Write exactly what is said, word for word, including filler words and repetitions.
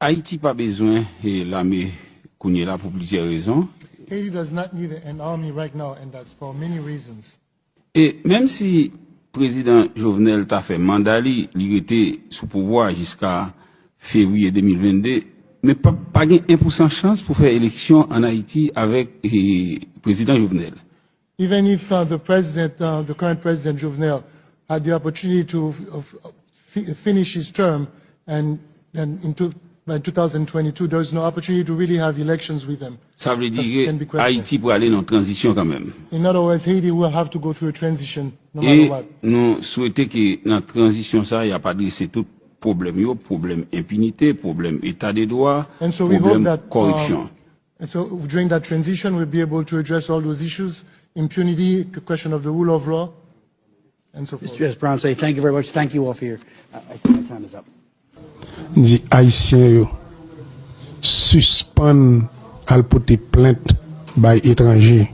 Ayiti pa bezwen e, lame kounye la pou plizyè rezon. Haiti does not need an army right now, and that's for many reasons. E menm si prezidan Jovenel ta fè manda li, li rete sou pouvwa jiska fevriye de mil vennde, men pa, pa gen en pou san chans pou fè eleksyon ann Ayiti avèk e, prezidan Jovenel. Even if uh, the president, uh, the current president Jovenel, had the opportunity to uh, fi- finish his term, and then in two, by two thousand twenty-two, there is no opportunity to really have elections with him. Sa vle That's- di can be ke questioned. Ayiti prale nan tranzisyon kanmenm. In other words, Haiti will have to go through a transition no matter E what. Nou swete ke nan tranzisyon sa, y ap adrese tout pwoblèm yo, pwoblèm enpinite, pwoblèm eta de dwa, And so we hope pwoblèm that, koripsyon. um, and so during that transition, we'll be able to address all those issues, impunity, the question of the rule of law, and so forth. Mister Brown say thank you very much. Thank you all for your. I I see my time is up. Di Ayisyen yo sispann al pote plent bay etranje.